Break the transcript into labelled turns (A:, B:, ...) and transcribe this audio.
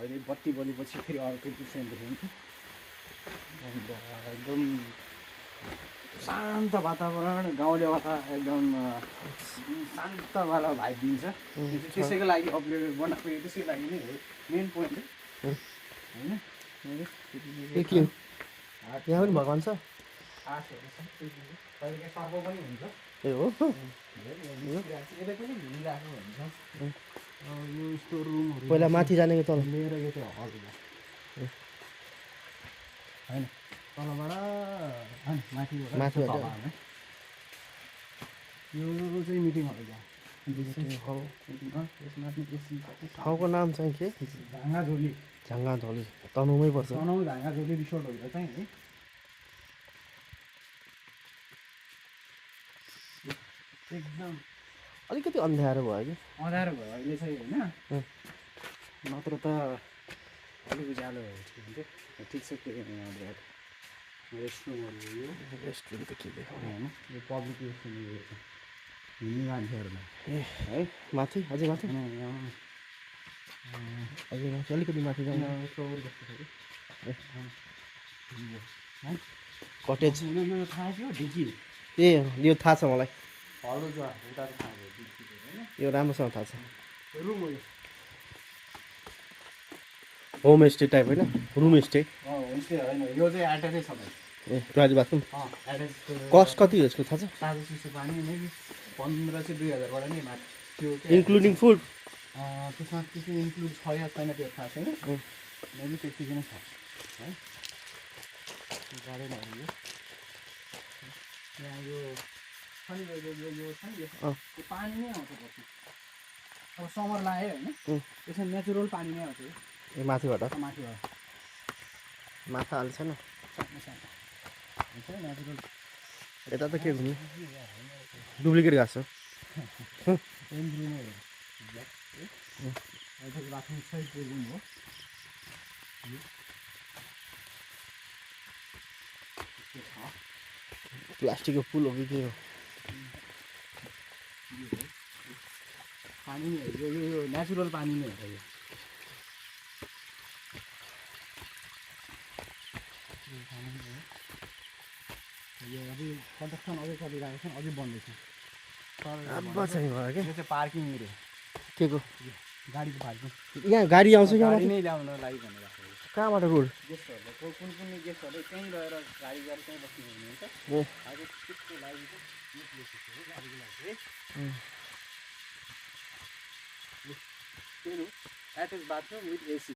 A: अहिले बत्ती बलेपछि फेरि अर्कै डिफ्रेन्ट देखिन्थ्यो। अन्त एकदम शान्त वातावरण, गाउँले वातावरण एकदम शान्तवाला भाइब दिन्छ। त्यसैको लागि अपग्रेड बनाएको त्यसैको लागि नै हो, मेन पोइन्ट होइन।
B: के यहाँ पनि भगवान् छ,
A: आर्ट्सहरू छ, कहिले सर्प पनि हुन्छ।
B: ए हो
A: यसले पनि घुमिरहेको हुन्छ। यो यस्तो रुमहरू
B: पहिला माथि जानेको तल
A: लिएर यो चाहिँ हल होइन, तलबाट माथिबाट यो चाहिँ मिटिङ हल क्या।
B: ठाउँको नाम चाहिँ के?
A: झाङ्गाझोली।
B: झाङ्गाझोली तनहुमै पर्छ।
A: तनहुँ झाङ्गाझोली रिसोर्टहरू चाहिँ है एकदम
B: अलिकति अँध्यारो भयो कि
A: अँध्यारो भयो अहिले चाहिँ होइन, नत्र त अलिक उज्यालो ठिक हुन्थ्यो। ठिक छ के रेस्टरुमहरू यो
B: रेस्टुरेन्ट त के देखाउने
A: होइन, यो पब्लिक रेस्टुरेन्ट हिँड्ने मान्छेहरूलाई
B: ए है माथि अझै माथि अझै माथि अलिकति माथि जाउँ
A: फ्लोर जस्तो छ कि
B: कटेज
A: यो थाहा थियो ढिकी
B: ए यो थाहा छ मलाई,
A: हलो जो उता थाहा भयो ढिकी होइन,
B: यो राम्रोसँग थाहा छ।
A: रुम हो
B: होमस्टे टाइप होइन, रुम स्टे।
A: होमस्टे होइन, यो चाहिँ एट्याचै छ भाइ।
B: ए टोयलेट बाथरुम
A: एट्याच
B: कस्ट कति हो यसको थाहा छ?
A: ताजा चिसो पानी नै 15 चाहिँ 2000बाट नै माथि त्यो
B: इन्क्लुडिङ फुड?
A: त्यसमा त्यति इन्क्लुड छ या छैन त्यो थाहा छैन, मेबी त्यतिकै नै छ है। गाह्रै नहुने यहाँ यो छ नि यो छ नि यो पानी नै आउँछ पछि। अब समर लाग्यो होइन, त्यसमा नेचुरल पानी नै आउँछ
B: ए माथिबाट
A: माथिबाट।
B: माछा हाल्छ न
A: हुन्छ नेचुरल।
B: यता त के घुम्नु डुप्लिकेट घाँस हो।
A: बाथरुम सहित रुम हो।
B: प्लास्टिकको पुल हो कि के हो?
A: पानी नै हो यो नेचुरल पानी नै हो यो। यो अझै कन्स्ट्रक्सन अझै चलिरहेको छ, अझै बन्दैछ।
B: अब चाहिँ भयो क्या
A: यो चाहिँ पार्किङ एरिया
B: के को?
A: गाडीको पार्किङ।
B: यहाँ गाडी आउँछ क्या?
A: गाडी नै ल्याउन लागि भनेर
B: कहाँबाट रोड?
A: गेस्टहरूले कुन कुन गेस्टहरूले त्यहीँ गएर गाडी गरेर त्यहीँ बस्नु हुनुहुन्छ। आज त्यसको लागि चाहिँ गाडीको लागि है एट्याच बाथरुम विथ एसी।